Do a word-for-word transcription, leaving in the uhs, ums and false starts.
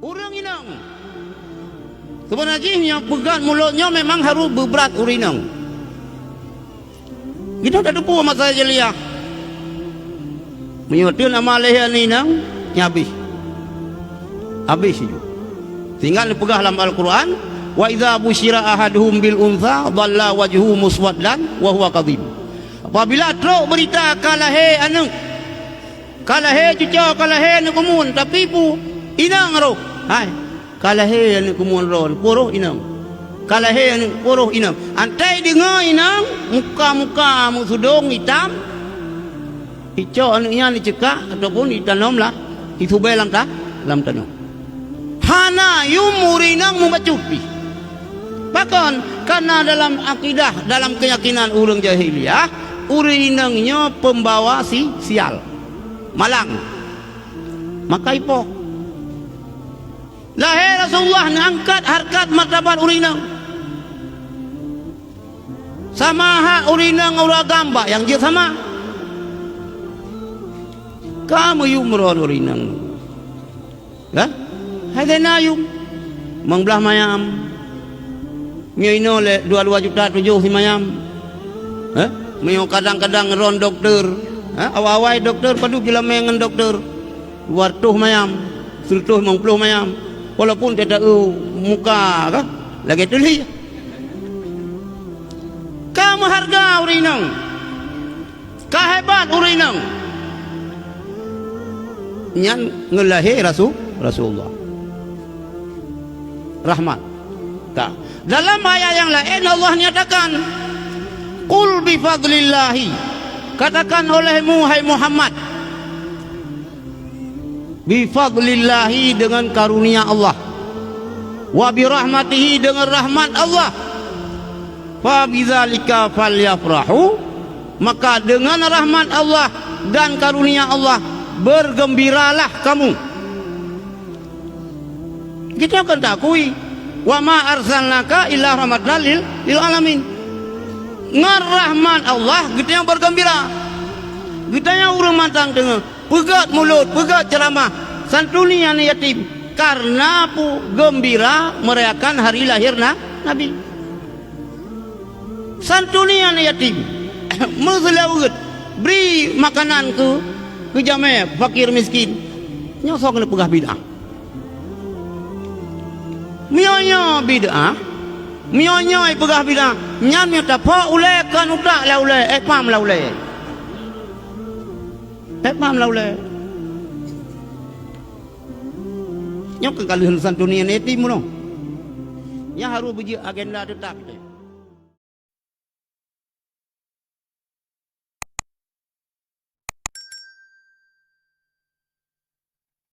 Ureuëng inong. Seubeuna jih nyang peugah mulot nyoe memang harôh beubrat ureuëng inong. Geutanyoe tateupeue masa jahiliyah. Meunyoe teun ama lhée aneuëk inong, nyan habéh. Habéh siju. Sehingga neupeugah lam Al-Qur'an, "Wa idza busyira ahaduhum bil untsa dhalla wajhuhu muswaddan wa huwa kadhim." Apabila trok beurita ka lahé aneuëk, ka lahé cucoe, ka lahé aneuëk keumun, tapi peue? Inong roh. Hai, ka lahé aneuëk keumun roh, peue roh? Inong. Ka lahé aneuëk, peue roh? Inong. Antai deungoe inong, muka-muka meusudong itam, icok aneuëk nyan iceukak ataupun itanom lah, isubée lam ta-, lam tanoh. Hana yum ureuëng inong mubacut pih. Pakon? Karena dalam akidah, dalam keuyakinan ureuëng jahiliyah, ureuëng inong nyoe peumbawa si-, sial, malang. Maka ipoh. Lahé Rasulullah neuangkat harkat martabat ureuëng inong. Sama hak ureuëng inong ureuëng agam bak nyang jeuet sama. Ka meuyum ron ureuëng inong. Kan? Hai lé na yum. Meung blaih mayam. Meunyoe inoe lé dua, dua juta tujoh simayam. Hah? Meunyoe kadang-kadang ron dokto. Hah? Awai-awai dokto padub jeulamé ngon dokto. Dua reutôh mayam, seureutôh limong ploh mayam. Walaupun teuta-eu muka ka lagée teuh lé. Ka meuhareuga ureuëng inong. Ka hebat ureuëng inong. Nyan ngon lahé Rasu-, Rasulullah. Rahmat. Ka. Dalam ayat nyang laén Allah nyatakan, "Qul bi fadlillahi." Katakan olehmu, hai Muhammad, "Bi fadlillahi," dengan karunia Allah, "wa bi rahmatihi," dengan rahmat Allah, "fa bidzalika falyafrahu," maka dengan rahmat Allah dan karunia Allah bergembiralah kamu. Geutanyoe kan taakui, "Wa ma arsalnaka illa rahmatan lil, lil alamin." Ngon rahmat Allah geutanyoe bergembira. Geutanyoe ureuëng mantong teungoh peugét mulot, peugét ceuramah, santuni aneuëk yatim, karena peue? Geumbira meurayakan hari lahé na-, Nabi. Santuni aneuëk yatim, meuseulaweuet, bri makanan keu, keu jamé fakir miskin. Nyoe soe keuneuk peugah bid'ah? Meunyoe nyoe bid'ah, meunyoe nyoe peugah bid'ah, nyan meunyoe tapok ulée kon utak lam ulée, ék pam lam ulée. Ék pam lam ulée. Nyoe keuh ka lheueh santuni aneuëk yatim bunoe. Nyan harôh beujeuet agenda teutap.